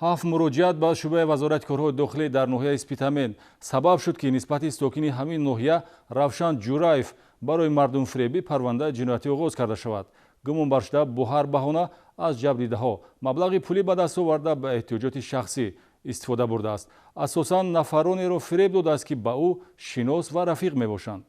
Ҳафт муроҷиат ба шӯъбаи Вазорати корҳои дохилӣ дар ноҳияи Спитамен сабаб шуд, ки нисбати сокини ҳамин ноҳия Равшан Ҷураев барои мардумфиребӣ парвандаи ҷиноятӣ оғоз карда шавад. Гумонбаршуда бо ҳар баҳона аз ҷабрдидаҳо маблағи пулӣ ба даст оварда, ба эҳтиёҷоти шахсӣ истифода бурдааст. Асосан нафаронеро фиреб додааст, ки ба ӯ шинос ва рафиқ мебошанд.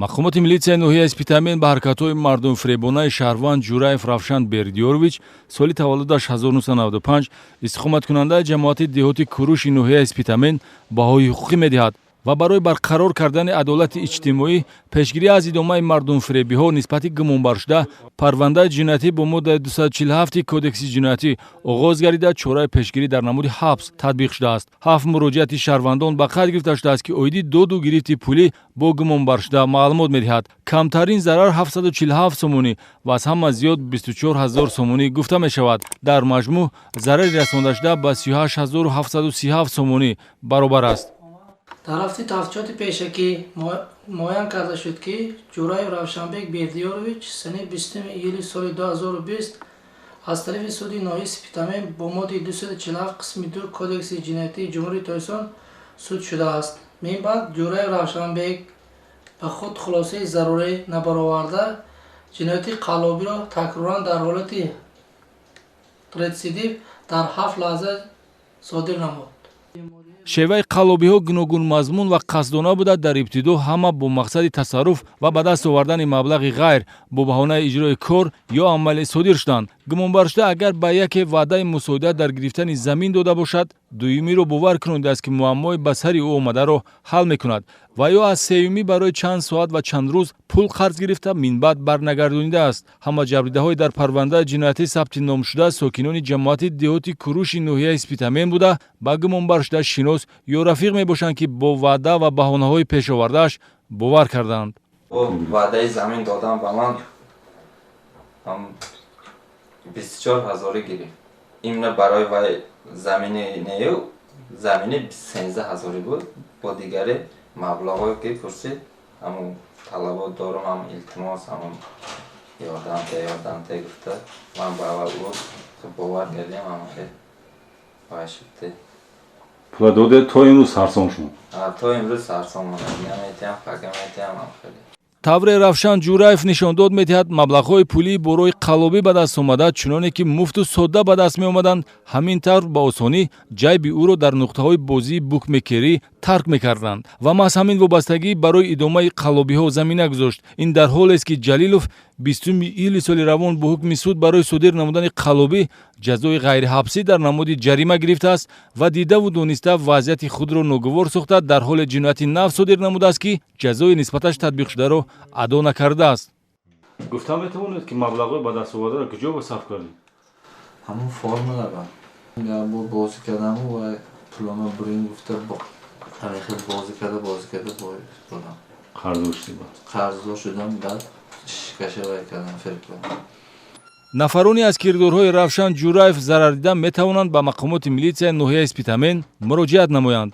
Мақомоти милитсияи ноҳияи Спитамен ба ҳаракатҳои мардумфиребонаи шаҳрванд Ҷураев Равшан Бердиёрович, соли таваллудаш 1995, истиқоматкунандаи ҷамоати деҳоти Куруши ноҳияи Спитамен, баҳои ҳуқуқӣ медиҳад ва барои барқарор кардани адолати иҷтимоӣ, пешгирӣ аз идомаи мардумфиребиҳо нисбати гумонбаршуда парвандаи ҷиноятӣ бо моддаи 247 Кодекси ҷиноятӣ оғоз гардида, чораи пешгирӣ дар намуди ҳабс татбиқ шудааст. Ҳафт муроҷиати шаҳрвандон ба қайд гирифта шудааст, ки оиди доду гирифти пулӣ бо гумонбаршуда маълумот медиҳад. Камтарин зарар 747 сомонӣ ва аз ҳама зиёд 24 ҳазор сомонӣ гуфта мешавад. Дар маҷмӯъ зарари расондашуда ба 38 737 сомонӣ баробар аст. Дар рафти тафтишоти пешакӣ муайян карда шуд, ки Ҷураев Равшанбек Бердиёрович санаи 20 июли соли 2020 аз тарафи суди ноҳияи Спитамен бо моддаи 247 қисми 2 Кодекси ҷиноятии Ҷумҳурии Тоҷикистон суд шудааст. Мин баъд Ҷураев Равшанбек ба худ хулосаи зарурӣ набароварда, ҷинояти қаллобиро такроран дар ҳолати рецидив дар ҳафт лаҳза содир намуд. Шеваи қаллобиҳо гуногунмазмун ва қасдона буда, дар ибтидо ҳама бо мақсади тасарруф ва ба даст овардани маблағи ғайр бо баҳонаи иҷрои кор ё амале содир шуданд. Гумонбаршуда агар ба яке ваъдаи мусоидат дар гирифтани замин дода бошад, дуюмиро бовар кунонидааст, ки муаммои ба сари ӯ омадаро ҳал мекунад, ва ё аз сеюмӣ барои чанд соат ва чанд рӯз пул қарз гирифта, минбаъд барнагардонидааст. Ҳама ҷабрдидаҳои дар парвандаи ҷиноятӣ сабти ном шуда сокинони ҷамоати деҳоти Куруши ноҳияи Спитамен буда, ба гумонбаршуда шинос ё рафиқ мебошанд, ки бо ваъда ва баҳонаҳои пешовардааш бовар карданд. Ваъдаи замин додан ба ман 24 ҳазорӣ гирифт. Именно барои вай замини нею замини 13 ҳазорӣ буд. Бо дигаре маблағое ки пурсид, ҳамун талабот дорум, ҳам илтимос, ҳамун ёрдамте, ёрдамте гуфта, ман ба аввал ӯ бовар кардем, ҳамон хел вай шуд. Пула доде, то имрӯз сарсон шуд? То имрӯз сарсон монад, наметиҳам, пага метиҳам, ҳам хеле. Тавре Равшан Ҷураев нишондод медиҳад, маблағҳои пулии бо роҳи қаллобӣ ба даст омада, чуноне ки муфту содда ба даст меомаданд, ҳамин тавр ба осонӣ ҷайби ӯро дар нуқтаҳои бозии букмекерӣ тарк мекарданд ва маҳз ҳамин вобастагӣ барои идомаи қаллобиҳо замина гузошт. Ин дар ҳолест, ки Ҷалилов 20 июли соли равон бо ҳукми суд барои содир намудани қаллобӣ ҷазои ғайриҳабсӣ дар намуди ҷарима гирифтааст ва дидаву дониста вазъияти худро ногувор сохта, дар ҳоле ҷинояти нав содир намудааст, ки ҷазои нисбаташ татбиқшударо адо накардааст. Гуфта метавонед, ки маблағҳои ба даст овардаро куҷо ба сарф кардед? Ҳамун формула ба як бор бозӣ кардаму ва пулома бурин гуфта, ҳамин хел бозӣ карда, бозӣ карда додам. Қарздор шудӣ? Қарздор шудам, баъд шикаша вай кардам, фиреб кардам. Нафароне аз кирдорҳои Равшан Ҷураев зарардида метавонанд ба мақомоти милитсияи ноҳияи Спитамен муроҷиат намоянд.